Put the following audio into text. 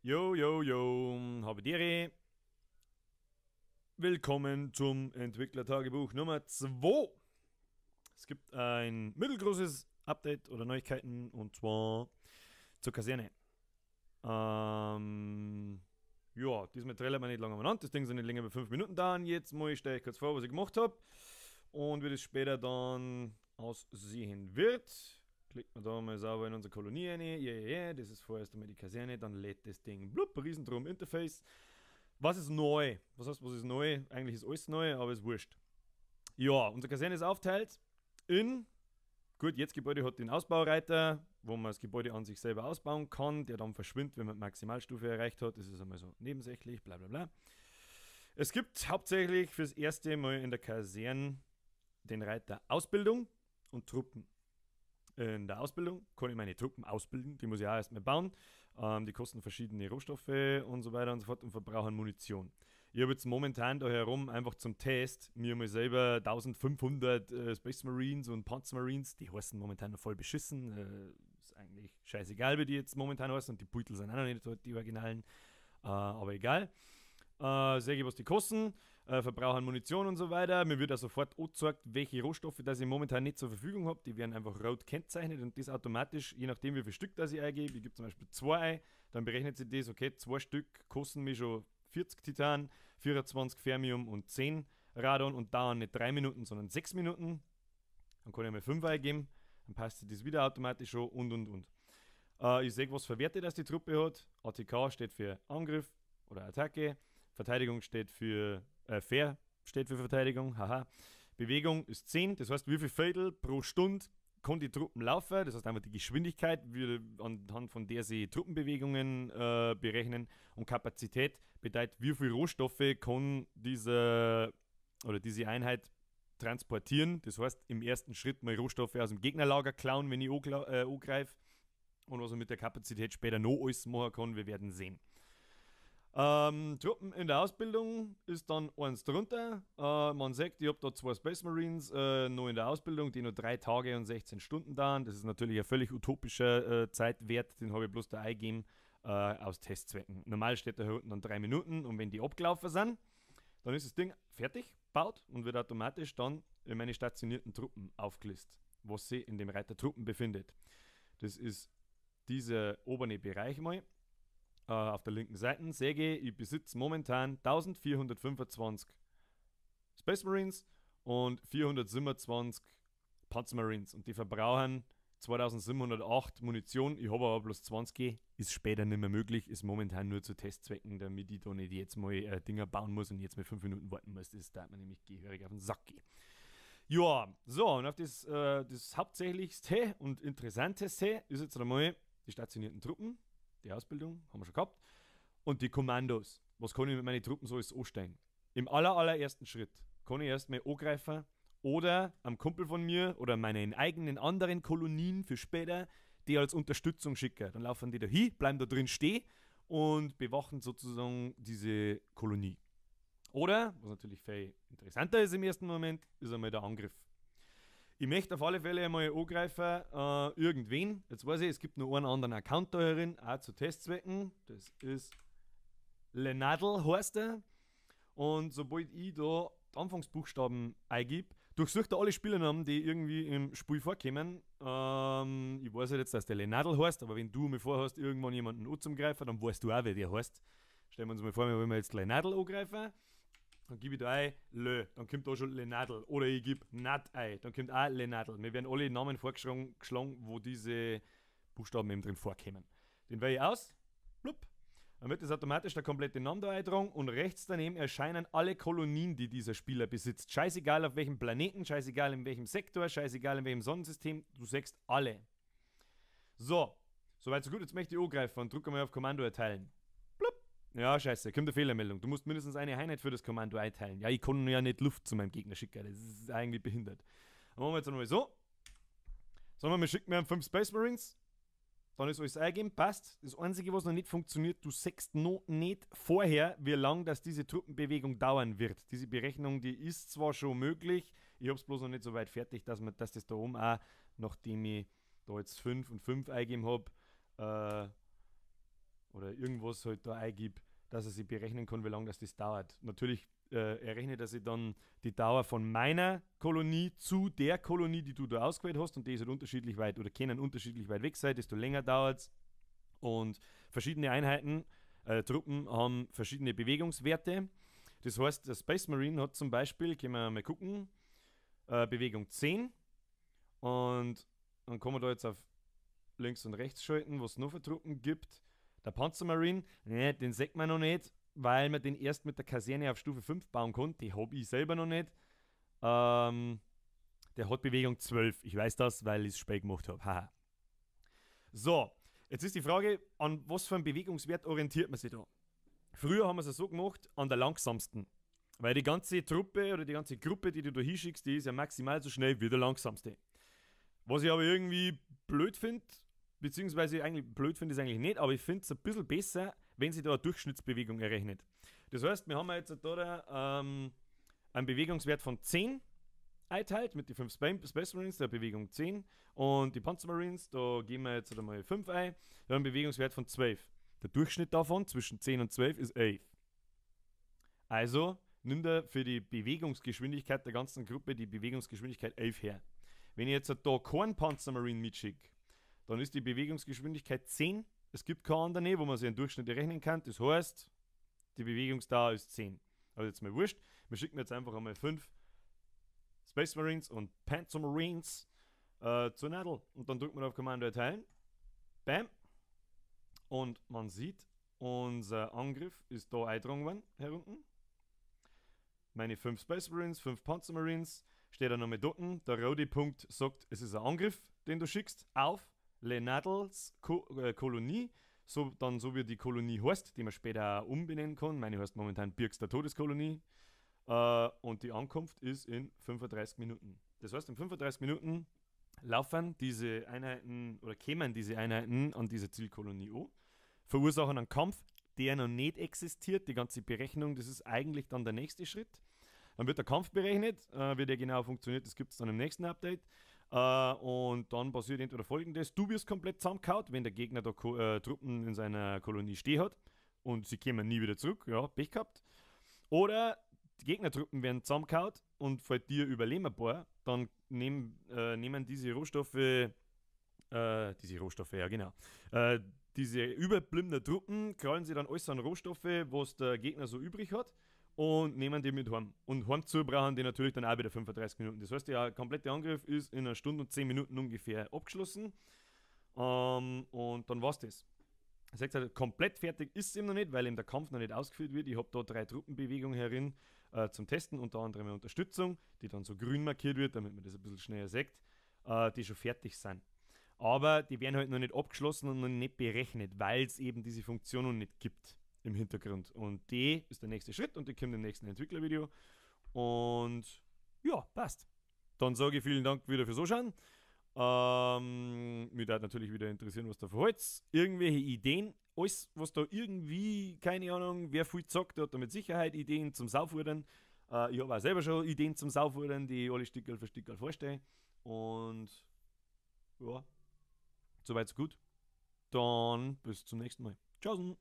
Yo, yo, yo, habe die Ehre. Willkommen zum Entwicklertagebuch Nummer 2. Es gibt ein mittelgroßes Update oder Neuigkeiten und zwar zur Kaserne. Ja, diesmal trällert man nicht lange umeinander. Das Ding soll nicht länger als 5 Minuten dauern. Jetzt mal stelle ich kurz vor, was ich gemacht hab und wie das später dann aussehen wird. Klickt man da mal sauber in unsere Kolonie rein. Yeah, yeah, yeah. Das ist vorerst einmal die Kaserne. Dann lädt das Ding blub, Riesendrum Interface. Was ist neu? Was heißt, was ist neu? Eigentlich ist alles neu, aber ist wurscht. Ja, unsere Kaserne ist aufteilt in, gut, jetzt Gebäude hat den Ausbaureiter, wo man das Gebäude an sich selber ausbauen kann, der dann verschwindet, wenn man die Maximalstufe erreicht hat. Das ist einmal so nebensächlich, bla bla bla. Es gibt hauptsächlich fürs erste Mal in der Kaserne den Reiter Ausbildung und Truppen. In der Ausbildung kann ich meine Truppen ausbilden, die muss ich auch erstmal bauen. Die kosten verschiedene Rohstoffe und so weiter und so fort und verbrauchen Munition. Ich habe jetzt momentan da herum einfach zum Test mir mal selber 1500 Space Marines und Panzer Marines, die heißen momentan noch voll beschissen. Ist eigentlich scheißegal, wie die jetzt momentan heißen und die Beutel sind auch noch nicht die Originalen, aber egal. Sehe ich, was die kosten, verbrauchen Munition und so weiter. Mir wird auch sofort angezeigt, welche Rohstoffe das ich momentan nicht zur Verfügung hab. Die werden einfach rot kennzeichnet und das automatisch, je nachdem wie viel Stück das ich eingebe. Ich gebe zum Beispiel 2 ein, dann berechnet sich das, okay, 2 Stück kosten mich schon 40 Titan, 24 Fermium und 10 Radon und dauern nicht 3 Minuten, sondern 6 Minuten. Dann kann ich mal 5 eingeben, dann passt sich das wieder automatisch schon und und und. Ich sehe, was für Werte das die Truppe hat. ATK steht für Angriff oder Attacke. Verteidigung steht für Fair steht für Verteidigung, haha. Bewegung ist 10, das heißt, wie viel Viertel pro Stunde kann die Truppen laufen, das heißt einfach die Geschwindigkeit, wie, anhand von der sie Truppenbewegungen berechnen, und Kapazität bedeutet, wie viel Rohstoffe kann diese Einheit transportieren, das heißt, im ersten Schritt mal Rohstoffe aus dem Gegnerlager klauen, wenn ich angreife, und was man mit der Kapazität später noch alles machen kann, wir werden sehen. Truppen in der Ausbildung ist dann eins drunter. Man sagt, ich hab da 2 Space Marines noch in der Ausbildung, die nur 3 Tage und 16 Stunden dauern. Das ist natürlich ein völlig utopischer Zeitwert, den hab ich bloß da eingegeben aus Testzwecken. Normal steht da hier unten dann 3 Minuten und wenn die abgelaufen sind, dann ist das Ding fertig, gebaut und wird automatisch dann in meine stationierten Truppen aufgelistet, was sich in dem Reiter Truppen befindet. Das ist dieser obere Bereich mal. Auf der linken Seite sehe ich, ich besitze momentan 1425 Space Marines und 427 Panzer Marines und die verbrauchen 2708 Munition. Ich habe aber bloß 20, ist später nicht mehr möglich, ist momentan nur zu Testzwecken, damit ich da nicht jetzt mal Dinger bauen muss und jetzt mal 5 Minuten warten muss. Das darf man nämlich gehörig auf den Sack gehen. Und auf das Hauptsächlichste und Interessanteste ist jetzt einmal die stationierten Truppen. Die Ausbildung haben wir schon gehabt. Und die Kommandos. Was kann ich mit meinen Truppen so alles anstellen? Im allerersten Schritt kann ich erstmal angreifen oder am Kumpel von mir oder meinen eigenen anderen Kolonien für später, die als Unterstützung schicke. Dann laufen die da hin, bleiben da drin stehen und bewachen sozusagen diese Kolonie. Oder, was natürlich viel interessanter ist im ersten Moment, ist einmal der Angriff. Ich möchte auf alle Fälle einmal angreifen, irgendwen. Jetzt weiß ich, es gibt nur einen anderen Account da herin, auch zu Testzwecken. Das ist Lenadl, heißt er. Und sobald ich da die Anfangsbuchstaben eingib, durchsucht er alle Spielernamen, die irgendwie im Spiel vorkommen. Ich weiß ja jetzt, dass der Lenadl heißt, aber wenn du mir vorhast, irgendwann jemanden anzugreifen, dann weißt du auch, wer der heißt. Stellen wir uns mal vor, wir wollen jetzt Lenadl angreifen. Dann gebe ich da ein Lö, dann kommt da schon Lenadl. Oder ich gebe Nat ein, dann kommt auch Lenadl. Mir werden alle Namen vorgeschlagen, wo diese Buchstaben eben drin vorkommen. Den wähle ich aus, blub. Dann wird das automatisch der komplette Name da eintragen und rechts daneben erscheinen alle Kolonien, die dieser Spieler besitzt. Scheißegal auf welchem Planeten, scheißegal in welchem Sektor, scheißegal in welchem Sonnensystem, du siehst alle. So, soweit so gut, jetzt möchte ich angreifen und drücke mal auf Kommando erteilen. Blub. Ja, scheiße, kommt eine Fehlermeldung. Du musst mindestens eine Einheit für das Kommando einteilen. Ja, ich kann ja nicht Luft zu meinem Gegner schicken, das ist eigentlich behindert. Dann machen wir jetzt nochmal so. Sagen wir, wir schicken mir 5 Space Marines. Dann ist alles eingegeben, passt. Das Einzige, was noch nicht funktioniert, du siehst noch nicht vorher, wie lang das diese Truppenbewegung dauern wird. Diese Berechnung, die ist zwar schon möglich, ich hab's bloß noch nicht so weit fertig, dass das da oben auch, nachdem ich da jetzt 5 und 5 eingegeben hab, oder irgendwas halt da eingib, dass er sich berechnen kann, wie lange das dauert. Natürlich errechnet er sich dann die Dauer von meiner Kolonie zu der Kolonie, die du da ausgewählt hast, und die ist halt unterschiedlich weit oder können unterschiedlich weit weg sein, desto länger dauert's. Und verschiedene Einheiten, Truppen haben verschiedene Bewegungswerte. Das heißt, der Space Marine hat zum Beispiel, können wir mal gucken, Bewegung 10. Und dann kann man da jetzt auf links und rechts schalten, was es noch für Truppen gibt. Der Panzermarine, ne, den sieht man noch nicht, weil man den erst mit der Kaserne auf Stufe 5 bauen kann. Die hab ich selber noch nicht. Der hat Bewegung 12. Ich weiß das, weil ich's spät gemacht hab. Haha. So, jetzt ist die Frage, an was für einen Bewegungswert orientiert man sich da? Früher haben wir es ja so gemacht, an der langsamsten. Weil die ganze Truppe oder die ganze Gruppe, die du da hinschickst, die ist ja maximal so schnell wie der langsamste. Was ich aber irgendwie blöd find, beziehungsweise eigentlich blöd finde ich es eigentlich nicht, aber ich finde es ein bisschen besser, wenn sich da eine Durchschnittsbewegung errechnet. Das heißt, wir haben jetzt da einen Bewegungswert von 10 eingeteilt mit den 5 Space Marines, der Bewegung 10, und die Panzermarines, da geben wir jetzt einmal 5 ein, wir haben einen Bewegungswert von 12. Der Durchschnitt davon zwischen 10 und 12 ist 11. Also nimmt er für die Bewegungsgeschwindigkeit der ganzen Gruppe die Bewegungsgeschwindigkeit 11 her. Wenn ich jetzt da keinen Panzermarine mitschicke, dann ist die Bewegungsgeschwindigkeit 10. Es gibt keinen anderen, wo man sich einen Durchschnitt errechnen kann. Das heißt, die Bewegungsdauer ist 10. Aber jetzt mal wurscht. Wir schicken jetzt einfach einmal 5 Space Marines und Panzermarines zur Nadel. Und dann drückt man auf Kommando erteilen. Bam. Und man sieht, unser Angriff ist da eingetragen worden, herunten. Meine 5 Space Marines, 5 Panzermarines. Steht da nochmal dort. Der rote Punkt sagt, es ist ein Angriff, den du schickst, auf Lenadels Kolonie, so, dann so wie die Kolonie heißt, die man später auch umbenennen kann. Meine heißt momentan Birks der Todeskolonie. Und die Ankunft ist in 35 Minuten. Das heißt, in 35 Minuten laufen diese Einheiten oder kämen diese Einheiten an diese Zielkolonie an, verursachen einen Kampf, der noch nicht existiert. Die ganze Berechnung, das ist eigentlich dann der nächste Schritt. Dann wird der Kampf berechnet, wie der genau funktioniert, das gibt's dann im nächsten Update. Und dann passiert entweder Folgendes: Du wirst komplett zusammengehauen, wenn der Gegner da Truppen in seiner Kolonie stehen hat und sie kommen nie wieder zurück, ja, Pech gehabt. Oder die Gegnertruppen werden zusammengehauen und falls dir überleben ein paar, dann nehmen diese Rohstoffe, ja genau, diese überbliebenen Truppen, krallen sie dann alles an Rohstoffe, was der Gegner so übrig hat, und nehmen die mit heim. Und heimzu brauchen die natürlich dann auch wieder 35 Minuten. Das heißt, der komplette Angriff ist in einer Stunde und 10 Minuten ungefähr abgeschlossen. Und dann war's das. Das heißt, halt, komplett fertig ist es eben noch nicht, weil eben der Kampf noch nicht ausgeführt wird. Ich hab da 3 Truppenbewegungen herin zum Testen, unter anderem eine Unterstützung, die dann so grün markiert wird, damit man das ein bisschen schneller sieht, die schon fertig sind. Aber die werden halt noch nicht abgeschlossen und noch nicht berechnet, weil es eben diese Funktion noch nicht gibt im Hintergrund. Und die ist der nächste Schritt und die kommt im nächsten Entwicklervideo. Und ja, passt. Dann sage ich vielen Dank wieder fürs Zuschauen. Mich würde natürlich wieder interessieren, was da verhält. Irgendwelche Ideen, alles, was da irgendwie, keine Ahnung, wer viel zockt, der hat da mit Sicherheit Ideen zum Saufudern. Ich habe auch selber schon Ideen zum Saufudern, die ich alle Stickerl für Stickerl vorstelle. Und ja, soweit so gut. Dann bis zum nächsten Mal. Tschaußen.